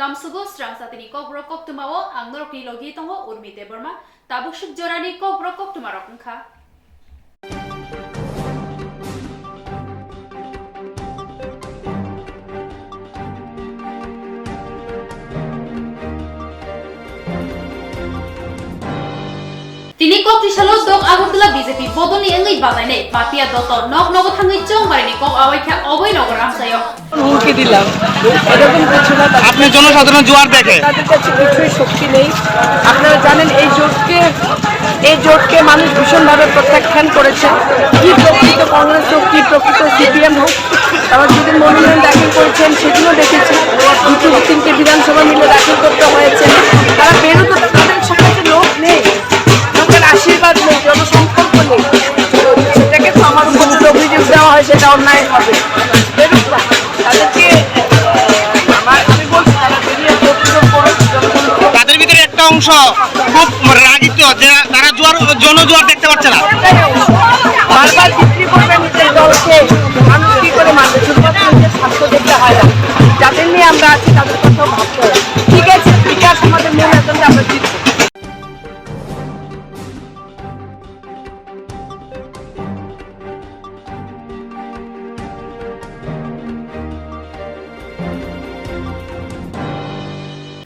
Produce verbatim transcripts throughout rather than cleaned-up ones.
Lamsugo srang satini kokborok koktwmao ang norokni logi tongo Urmi Debbarma. Tabuk swk jorani kokborok koktwmarok wngkha. Tini kok tisalo dok Agartala B J P bodolni wngwi badainai mafia doto nok nogo thangwi chongbarini kok awaikha oboi nogo ramsayo. হুমকি দিলাম, এরকম কিছু না। আপনি জনসাধারণ জোয়ার দেখে। তাদের কাছে কিছুই শক্তি নেই। আপনারা জানেন এই জোটকে, এই জোটকে মানুষ ভীষণভাবে প্রত্যাখ্যান করেছে। কি প্রকৃত কংগ্রেস হোক, কি প্রকৃত সিপিএম হোক, তারা যদি মনোনয়ন দাখিল করেছেন সেগুলো দেখেছি। দুটো তিনটে বিধানসভা মিলে দাখিল করতে হয়েছে। তারা বেরোতে তাদের সাথে লোক নেই, লোকের আশীর্বাদ নেই, জনসংকল্প নেই। সেটাকে তো আমার উপর যদি অভিযোগ দেওয়া হয় সেটা অন্যায় হবে। বেরোক না। তাদেরকে, আহ, আমার, আমি বলছি তারা বেরিয়ে প্রতিরোধ করুক, জনগণকে। তাদের ভিতরে একটা অংশ খুব রাগিত যে তারা জোয়ার, জনজোয়ার দেখতে পাচ্ছে না। বারবার বিক্রি করবে নিজের দলকে, মানুষ কি করে মানবে? শুধুমাত্র নিজের স্বার্থ দেখতে হয় না। যাদের নিয়ে আমরা আছি তাদের কথাও ভাবতে হবে। ঠিক আছে, বিকাশ আমাদের মূল এজেন্ডা, আমরা জিতবো।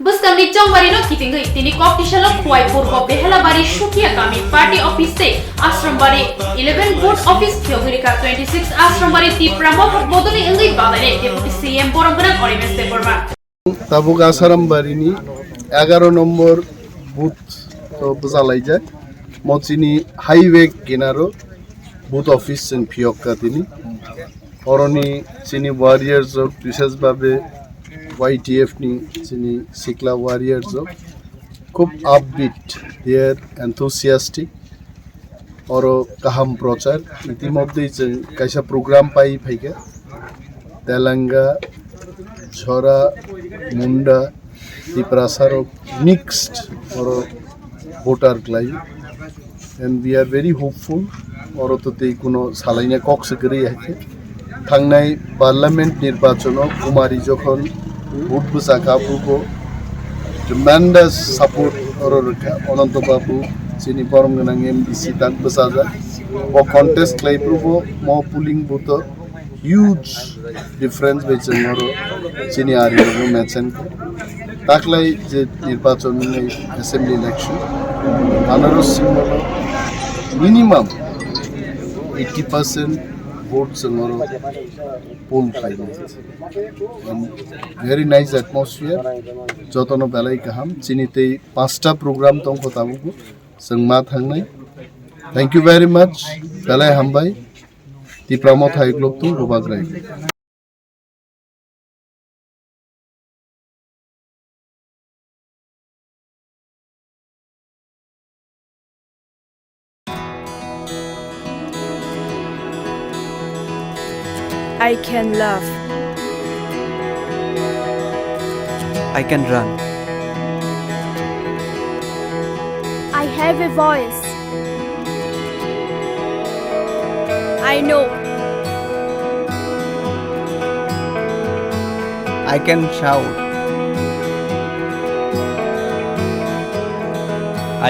Bwskangni chongbarino kitingwi tini kok tisalo Khwai Purbo Behelabari Sukia Kami Party Office tei Ashrambari eleven Booth Office phiyogwi rikha. Twenty six Ashrambari Tipra Mothok bodolni wngwi badainai Deputy C M borom gwnang Animesh Debbarma. Tabuk Asharambarini egaro nombor booth o bwchalaijak. Mo chini highway kinaro booth office chwng phiyokka tini. Oroni chini warriors rok, bishesh babe Y T F ni chini sikla warriors rok khub upbeat, they are enthusiastic. Oro kaham prochar, itimodhye chwng kaisa program pai phaikha, Telanga, Jhara, Munda, Tiprasa rok mixed oro voter klai, and we are very hopeful, oro to tei kuno salaina kok se kwrwi hai khe. Thangnai parliament nirbachono Kumari jokhon vote bwchakha, aphuru bo tremendous support oro rwkha. Ananto Babu, chini borom gwnang M D C tak bwchajak. Bo contest khlai phuru bo mo polling booth o huge difference bai chwng oro chini ari rokno mechen kha. Taklai je nirbachon ni assembly election, anaro singmo minimum eighty percent vote chwng oro poll khlainai. And very nice atmosphere, jotono belai kaham. Chini tei panchta program tongkho tabukbo, chwng ma thangnai. Thank you very much, belai hambai. Tipra Motha Ikloptung Bubagrai. I can laugh. I can run. I have a voice. I know. I can shout.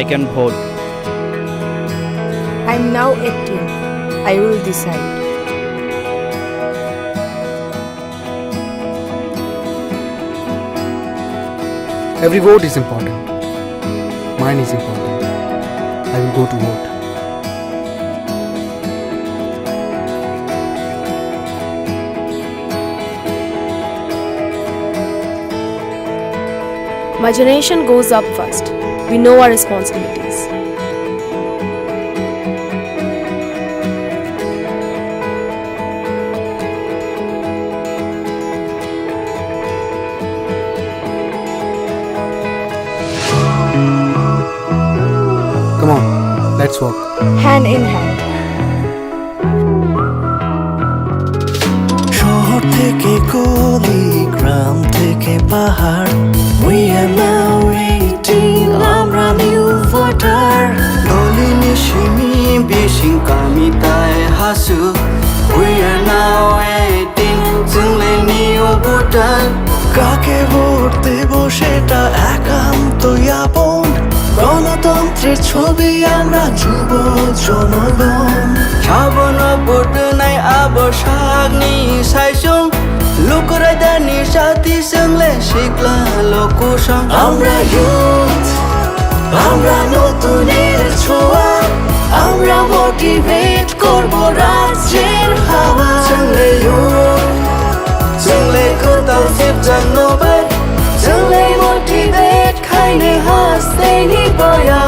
I can vote. I'm now acting. I will decide. Every vote is important. Mine is important. I will go to vote. My generation goes up first. We know our responsibilities. Come on, let's walk. Hand in hand. শহর থেকে গলি, গ্রাম থেকে পাহাড়, we are now eighteen, আমরা new voter। Doli ni simi bising kami tai hasu, we are now eighteen, chwng le new voter। কাকে ভোট দেব? ছবি আমরা যুব জনগণ। সাবন বটনাই আবসাকনি সাইসুং, লুকুরাইদানি সাথী সঙ্গলে শিখলা লোকুসং। আমরা ইউথ, আমরা নতুনের ছোঁয়া, আমরা মোটিভেট করব রাজ্যের হাওয়া। সঙ্গলে ইউথ, সঙ্গলে কোথাও সেফ জানো বে, সঙ্গলে মোটিভেট খাইনি হাসতে নি বয়া।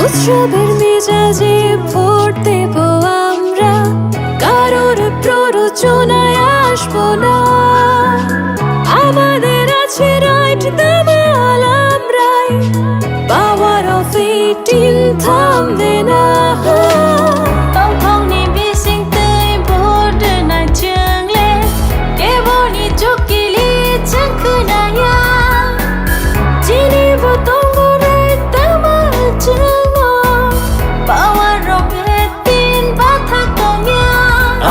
উৎসবের মেজাজে ভোট দেব আমরা, কারোর প্ররোচনায় আসবো না। আমাদের আছে রাইট, দামাল আমরাই, পাওয়ার অফ এইটিন থামবে না। Tongthokni bising twi vote rwnai chwngle, keboni chukili chwng khwnaya. Chini bo tongo right, tamo chwngo power rok eighteen bathak tongya.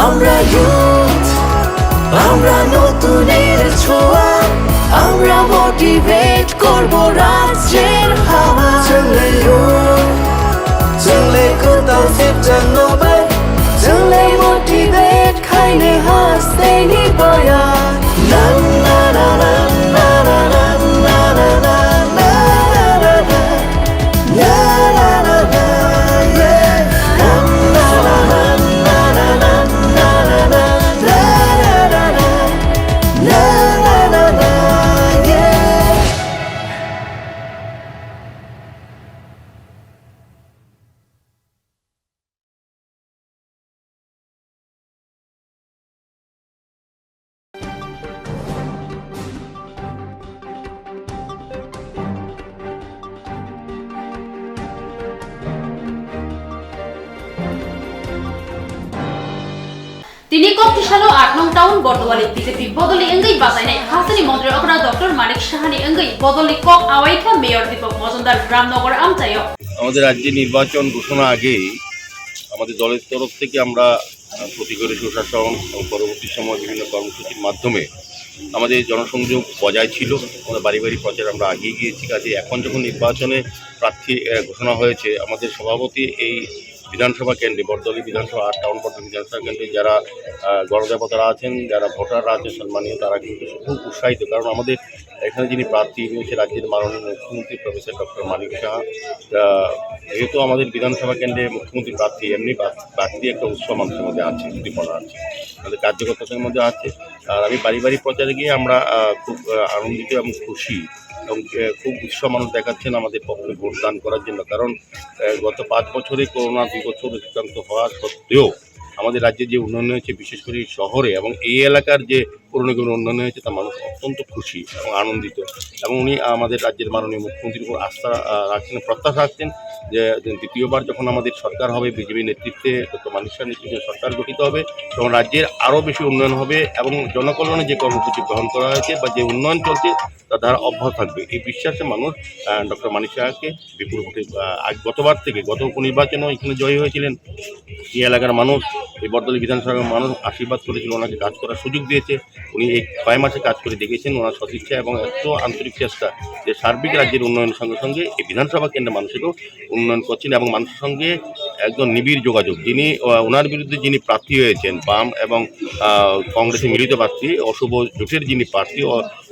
আমরা ইউথ, আমরা নতুনের ছোঁয়া, আমরা মোটিভেট করব রাজ্যের হাওয়া। চলে ইউথ, চলে কোথাও সেফ জানো বে, চলে মোটিভেট খাইনি হাসতে নি বয়া। না, না, না। Tini kok tisalo aat nong town Bordowali B J P bodolni wngwi bachainai hasteni montri okra Doctor Manik Sahani wngwi bodolni kok awaikha Mayor Deepak Majumdar Ramnagar amchaio. আমাদের রাজ্যে নির্বাচন ঘোষণা আগেই আমাদের দলের তরফ থেকে আমরা, আহ, প্রতি ঘরে সুশাসন এবং পরবর্তী সময় বিভিন্ন কর্মসূচির মাধ্যমে আমাদের জনসংযোগ বজায় ছিল। আমরা বাড়ি বাড়ি প্রচার আমরা আগিয়ে গিয়েছি। কাজে এখন যখন নির্বাচনে প্রার্থী, আহ, ঘোষণা হয়েছে, আমাদের সভাপতি এই বিধানসভা কেন্দ্রে, বর্দলি বিধানসভা আর টাউন বর্দলি বিধানসভা কেন্দ্রে যারা, আহ, গণদেবতারা আছেন, যারা ভোটাররা আছেন সম্মানীয়, তারা কিন্তু খুব উৎসাহিত। কারণ আমাদের এখানে যিনি প্রার্থী, ইনি হচ্ছে রাজ্যের মাননীয় মুখ্যমন্ত্রী প্রফেসর ডক্টর মানিক সাহা। আহ, যেহেতু আমাদের বিধানসভা কেন্দ্রে মুখ্যমন্ত্রী প্রার্থী, এমনি প্রার্থী, প্রার্থী একটা উৎসাহ মানুষের মধ্যে আছে, উদ্দীপনা আছে, আমাদের কার্যকর্তাদের মধ্যে আছে। আর আমি বাড়ি বাড়ি প্রচারে গিয়ে আমরা, আহ, খুব, আহ, আনন্দিত এবং খুশি এবং, আহ, খুব উৎসাহ মানুষ দেখাচ্ছেন আমাদের পক্ষে ভোট দান করার জন্য। কারণ, আহ, গত পাঁচ বছরে করোনা দুই বছর অতিক্রান্ত হওয়া সত্ত্বেও আমাদের রাজ্যে যে উন্নয়ন হয়েছে, বিশেষ করে এই শহরে এবং এই এলাকার যে পৌর নিগমের উন্নয়ন হয়েছে, তা মানুষ অত্যন্ত খুশি এবং আনন্দিত। এবং উনি আমাদের রাজ্যের মাননীয় মুখ্যমন্ত্রীর উপর আস্থা, আহ, রাখছেন, প্রত্যাশা রাখছেন যে, যে দ্বিতীয়বার যখন আমাদের সরকার হবে, বিজেপি নেতৃত্বে, ডক্টর মানিক সাহার নেতৃত্বে সরকার গঠিত হবে, তখন রাজ্যের আরও বেশি উন্নয়ন হবে এবং জনকল্যাণে যে কর্মসূচি গ্রহণ করা হয়েছে বা যে উন্নয়ন চলছে, তা ধারা অব্যাহত থাকবে। এই বিশ্বাসে মানুষ, আহ, ডক্টর মানিক সাহাকে বিপুল ভোটে, আহ, আজ গতবার থেকে, গত উপনির্বাচনেও এখানে জয়ী হয়েছিলেন। এই এলাকার মানুষ, এই বর্দলি বিধানসভার মানুষ আশীর্বাদ করেছিল, ওনাকে কাজ করার সুযোগ দিয়েছে। উনি এই ছয় মাসে কাজ করে দেখিয়েছেন ওনার সদিচ্ছা এবং এত আন্তরিক চেষ্টা যে সার্বিক রাজ্যের উন্নয়নের সঙ্গে সঙ্গে এই বিধানসভা কেন্দ্রে মানুষেরও উন্নয়ন করছেন এবং মানুষের সঙ্গে একদম নিবিড় যোগাযোগ। যিনি, আহ, ওনার বিরুদ্ধে যিনি প্রার্থী হয়েছেন, বাম এবং, আহ, কংগ্রেসের মিলিত প্রার্থী, অশুভ জোটের যিনি প্রার্থী, অ-,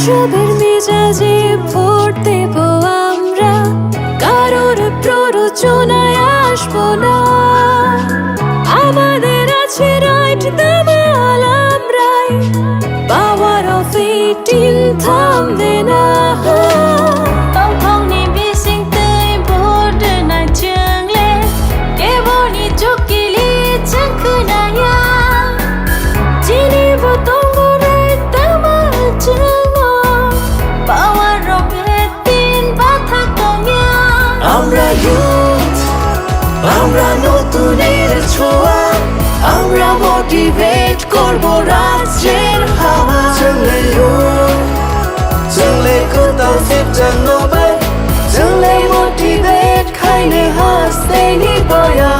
উৎসবের মেজাজে ভোট দেব আমরা, কারোর প্ররোচনায় আসবো না। আমাদের আছে রাইট, দামাল আমরাই, পাওয়ার অফ এইটিন থামবে না। Tongthokni bisingtwi vote rwnai chwng le, keboni chukili chwng khwnaya. Chini bo tongo rai tama chwngno, power rok tin bathak tongya. আমরা ইউথ, আমরা নতুনের ছোঁয়া, আমরা মোটিভেট করব রাজ্যের হাওয়া। চলে ইউথ, চলে কোথাও ফিরতাম নবাই, চলে মোটিভেট খাইনে হাসতে নিবয়া।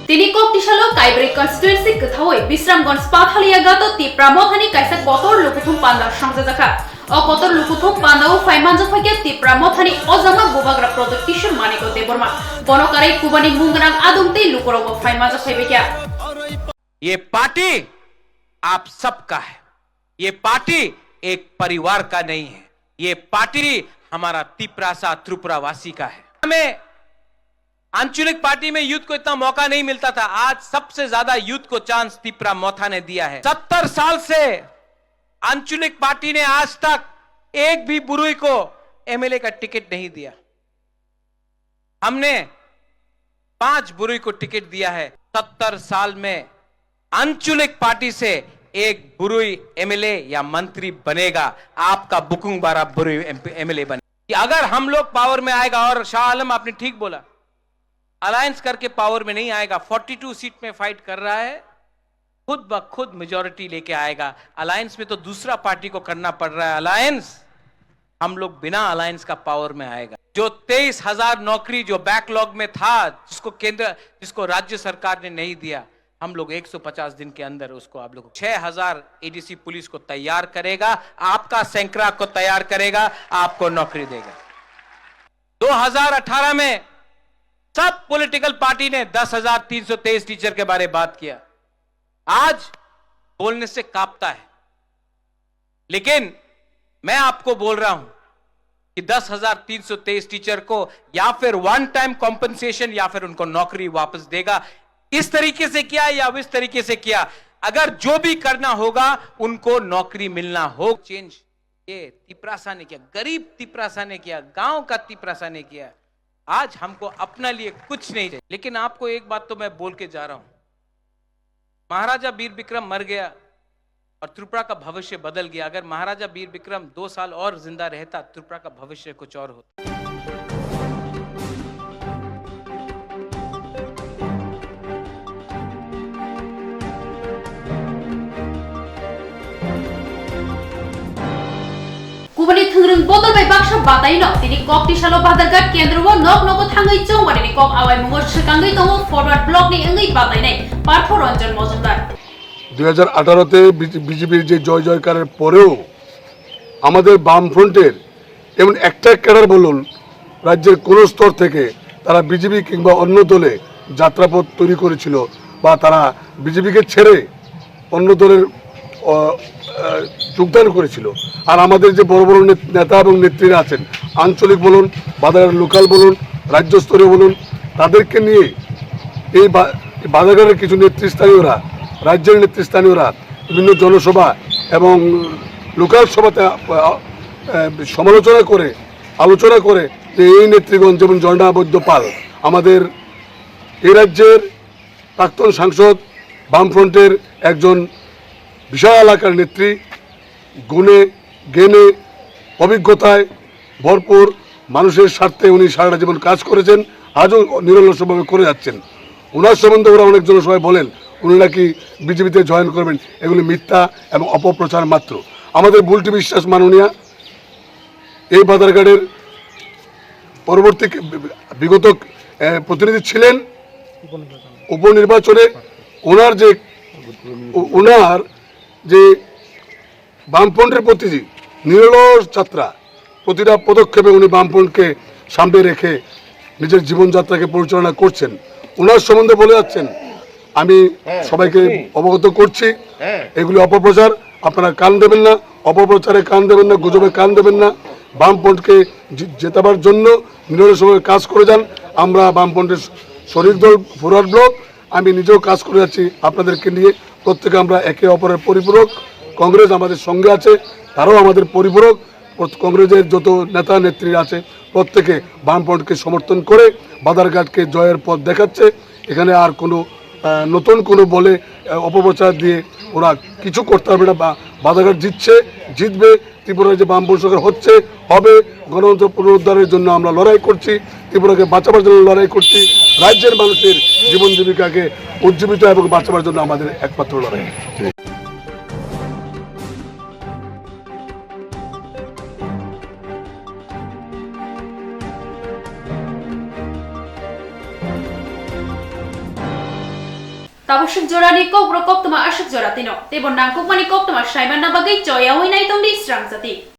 Tini kok tisalo Kaibrwi constituency kwthawi Bisramganj Pathalia gato Tipra Mothani kaisa kotor lukuthum pandal songchajakha. O kotor lukuthum pandao phai manjakphaikha Tipra Mothani ojama bubagra Pradyot Kishore Manikya Debbarma. Bono karwi kubani mungwnang adong tei lukurokbo phai manjakphaibaikha. ये पार्टी आप सबका है। ये पार्टी एक परिवार का नहीं है। ये पार्टी हमारा तिपरासा त्रिपुरावासी का है। हमें आंचलिक पार्टी में यूथ को इतना मौका नहीं मिलता था, आज सबसे ज्यादा यूथ को चांस तिपरा मोथा ने दिया है। सत्तर साल से आंचलिक पार्टी ने आज तक एक भी बुरुई को एमएलए का टिकट नहीं दिया। हमने पांच बुरुई को टिकट दिया है। सत्तर साल में आंचलिक पार्टी से एक बुरुई एमएलए या मंत्री बनेगा, आपका बुकुंग बारा बुरुई एमएलए बने। कि अगर हम लोग पावर में आएगा, और शाह आलम आपने ठीक बोला, अलायंस करके पावर में नहीं आएगा, फोर्टी टू सीट में फाइट कर रहा है, खुद ब खुद मेजोरिटी लेके आएगा। अलायंस में तो दूसरा पार्टी को करना पड़ रहा है अलायंस, हम लोग बिना अलायंस का पावर में आएगा। जो तेईस हजार नौकरी जो बैकलॉग में था, जिसको केंद्र, जिसको राज्य सरकार ने नहीं दिया, हम लोग एक सौ पचास दिन के अंदर उसको आप लोग छह हजार एडीसी पुलिस को तैयार करेगा, आपका सैकड़ा को तैयार करेगा, आपको नौकरी देगा। दो हज़ार अठारह में सब पॉलिटिकल पार्टी ने दस हज़ार तीन सौ तेईस टीचर के बारे में बात किया। आज बोलने से कांपता है, लेकिन मैं आपको बोल रहा हूं कि दस हज़ार तीन सौ तेईस टीचर को या फिर वन टाइम कॉम्पेंसेशन या फिर उनको नौकरी वापस देगा। इस तरीके से किया या इस तरीके से किया, अगर जो भी करना होगा उनको नौकरी मिलना होगा। चेंज ये तिपरासा ने किया, गरीब तिपरासा ने किया, गांव का तिपरासा ने किया। आज हमको अपना लिए कुछ नहीं चाहिए। लेकिन आपको एक बात तो मैं बोल के जा रहा हूं, महाराजा वीर विक्रम मर गया और त्रिपुरा का भविष्य बदल गया। अगर महाराजा वीर विक्रम दो साल और जिंदा रहता, त्रिपुरा का भविष्य कुछ और होता। Kubani thwngrwng bodol bai baksa bataino tini kok tisalo Badharghat kendro o nok nogo thangwi chongbarini kok awaimungo swkangwi tongo Forward Block ni wngwi batainai Partho Ranjan Mojumdar. দুই হাজার আঠারোতে বিজেপির যে জয় জয়কারের পরেও আমাদের বামফ্রন্টের এমন একটা ক্যাডার বলুন, রাজ্যের কোনো স্তর থেকে তারা বিজেপি কিংবা অন্য দলে যাত্রাপথ তৈরি করেছিল বা তারা বিজেপিকে ছেড়ে অন্য দলের, অ, আহ, যোগদান করেছিল। আর আমাদের যে বড় বড় নেত-, নেতা এবং নেত্রীরা আছেন, আঞ্চলিক বলুন, বাজারের লোকাল বলুন, রাজ্য স্তরীয় বলুন, তাদেরকে নিয়ে এই বা-, এই বাজারের কিছু নেতৃস্থানীয়রা, রাজ্যের নেতৃস্থানীয়রা বিভিন্ন জনসভা এবং লোকাল সভাতে, আহ, আহ, সমালোচনা করে, আলোচনা করে যে এই নেতৃগণ, যেমন ঝর্ণা বৈদ্যপাল, আমাদের এই রাজ্যের প্রাক্তন সাংসদ, বামফ্রন্টের একজন বিশাল আকার নেত্রী, গুণে, জ্ঞানে, অভিজ্ঞতায় ভরপুর, মানুষের স্বার্থে উনি সারাটা জীবন কাজ করেছেন, আজও নিরলসভাবে করে যাচ্ছেন। ওনার সম্বন্ধে ওরা অনেকজন সবাই বলেন উনি নাকি বিজেপিতে জয়েন করবেন, এগুলি মিথ্যা এবং অপপ্রচার মাত্র। আমাদের ভুলটি বিশ্বাস মাননীয়া এই বাদারঘাটের পরবর্তী বিগত, আহ, প্রতিনিধি ছিলেন উপনির্বাচনে। ওনার যে ও-, ওনার যে বামফ্রন্টের প্রতি যে নিরলস যাত্রা, প্রতিটা পদক্ষেপে উনি বামফ্রন্টকে সামনে রেখে নিজের জীবনযাত্রাকে পরিচালনা করছেন। ওনার সম্বন্ধে বলে যাচ্ছেন, আমি সবাইকে অবগত করছি, এগুলি অপপ্রচার। আপনারা কান দেবেন না, অপপ্রচারে কান দেবেন না, গুজবে কান দেবেন না। বামফ্রন্টকে জি-, জেতাবার জন্য নিরলসভাবে কাজ করে যান। আমরা বামফ্রন্টের শরিক দল ফরওয়ার্ড ব্লক, আমি নিজেও কাজ করে যাচ্ছি আপনাদেরকে নিয়ে। প্রত্যেকে আমরা একে অপরের পরিপূরক। কংগ্রেস আমাদের সঙ্গে আছে, তারাও আমাদের পরিপূরক। প্রত-, কংগ্রেসের যত নেতা নেত্রী আছে, প্রত্যেকে বামফ্রন্টকে সমর্থন করে বাদারঘাটকে জয়ের পথ দেখাচ্ছে। এখানে আর কোনো, আহ, নতুন কোনো বলে, আহ, অপপ্রচার দিয়ে ওরা কিছু করতে পারবে না। বা-, বাদারঘাট জিতছে, জিতবে। ত্রিপুরায় যে বামফ্রন্ট সরকার হচ্ছে, হবে, গণতন্ত্র পুনরুদ্ধারের জন্য আমরা লড়াই করছি, ত্রিপুরাকে বাঁচাবার জন্য লড়াই করছি, রাজ্যের মানুষের জীবন জীবিকাকে উজ্জীবিত এবং বাঁচাবার জন্য আমাদের একমাত্র লড়াই। Tabuk swk jorani kokborok koktwma aswk jora twino, teibo nangkukmani koktwma saimanna bagwi choyaui nai tongdi srangjati.